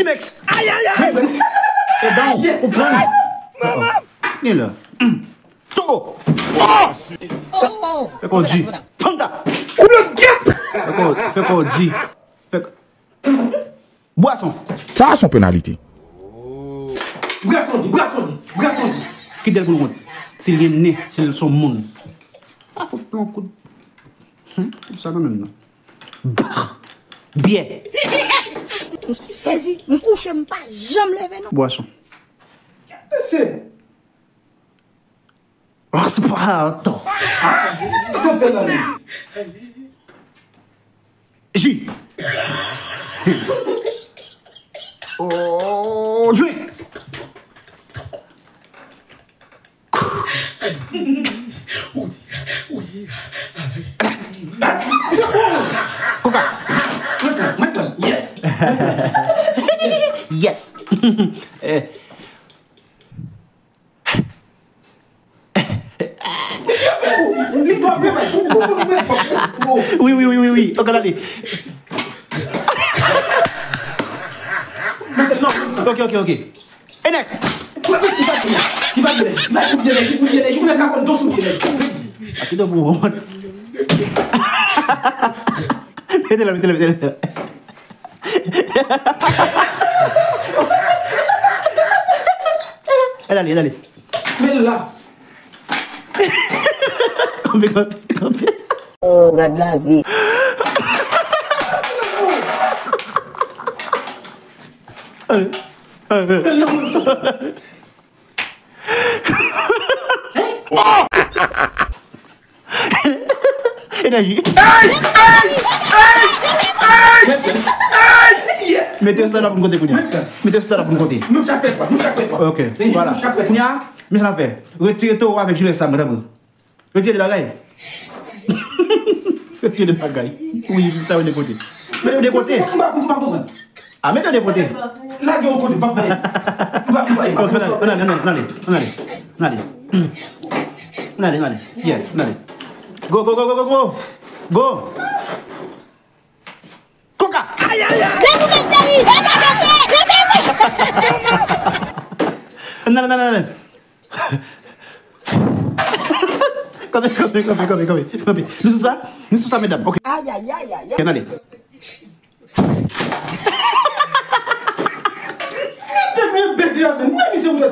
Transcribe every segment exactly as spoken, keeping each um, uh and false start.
Mex. Ay, ay, ay. E dan ou pran. Manman. Ni la. Tongo. Oh! Fè kò di. Panda. Ou le gèt. Fè kò, fè kò di. Fè kò. Bwason. Sa a se yon penalite. Bwason di, bwason di, bwason di. Kite l pou l wont. Si l gen nen, si l se yon moun. A fout pran yon kout. Hmm, sa nan menm nan. Bah! Byè. M sezi, m kouche, m pa janm leve non. Bwason. Mesye. Raspato. Sa fè la menm. Ji. Oh, drink. Koka. Mwen pran, mwen pran. Yes. Yes. Eh. Wi, wi, wi, wi, wi. Ok, n ale. Ok, ok, ok. E nèg. Li pa gen lè. Li pa gen lè. Li pa gen lè. Li pa gen lè. Li pa gen lè. Li pa gen lè. Mete la, mete la, mete la. Al ale, al ale. Men la. Kanpe, kanpe, kanpe. Oh, gad lavi. Enèji. Mete yo sou tabla pou n konte kounye a. Mete yo sou tabla pou n konte. Nou chak fè twa, nou chak fè twa. Ok, vwala. Kounye a, men sa n ap fè. Retire towo avèk jilè sa, mwen tanpri. Retire de bagay. Retire de bagay. Wi, sa yo de kote. Mete yo de kote. M pa, m pa konprann. A, mete yo de kote. Lage yo kote, m pa bay. M pa, m pa, m pa. Ok, ann ale, ann ale, ann ale, ann ale, ann ale. Ann ale, ann ale. Yeah, ann ale. Go, go, go, go, go, go. Go. Koka! Ay, ay, ay! Leve men cheri! Leve men! Leve men! Ann ale, ann ale, ann ale. Kanpe, kanpe, kanpe, kanpe, kanpe, kanpe. Nou sou sa? Nou sou sa, medam. Ok. Ay, ay, ay, ay, ay. Ann ale.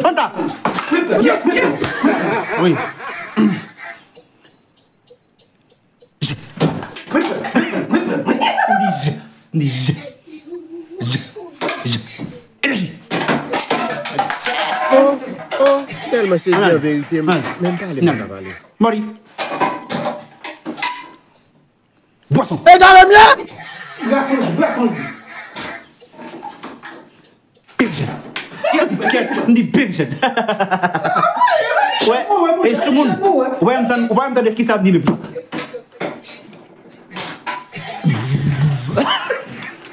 Fanta! Yes, wi. Je. M di je. M di je. Je. Je. Enèji. Oh, oh, tèlman sezi an verite, m menm pale m pa ka pale. Mori. Bwason. E gade m ye! Bwason, bwason. Big Jet. Yes, yes, m di Big Jet. Wè, e sou moun. Wè, m tann, wè, m tande kisa m di menm.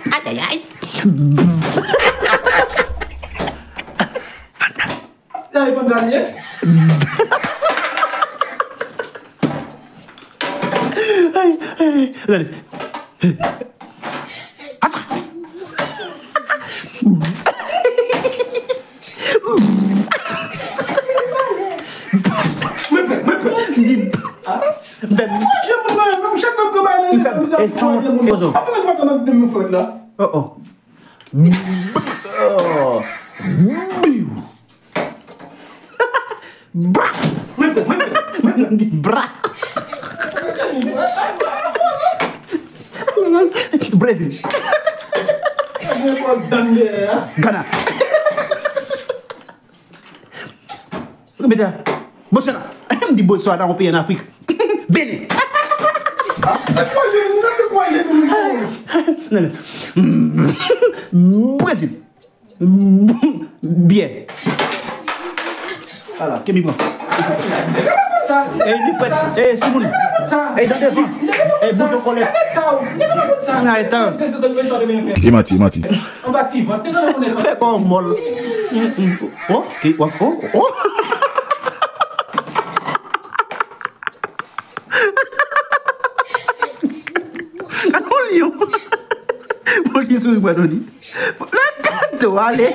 Ay, ay, ay. Sa e Van Damme ye? Ay, ay, ay. Gade. Ata. Mwen pè, mwen pè. Di. Mwen pè. Mwen pè. Mwen pè. Mwen pè. Mwen pè. Mwen pè. Mwen pè. Oh, oh. Biw. Bra. Bra. Brezil. Gana. Mete la. Botswana. M di Botswana, yon peyi an Afrik. Benin. Brezil. Byè. Ala, kenbe pran. E li fèt. E sou moun. E dan devan. E bouton kòlèt. Ay, ta. E manti, e manti. Fè kò w mòl. Oh, ki, oh, oh. Gad yon lyon. Bon, li souri, gad yon li. to ale.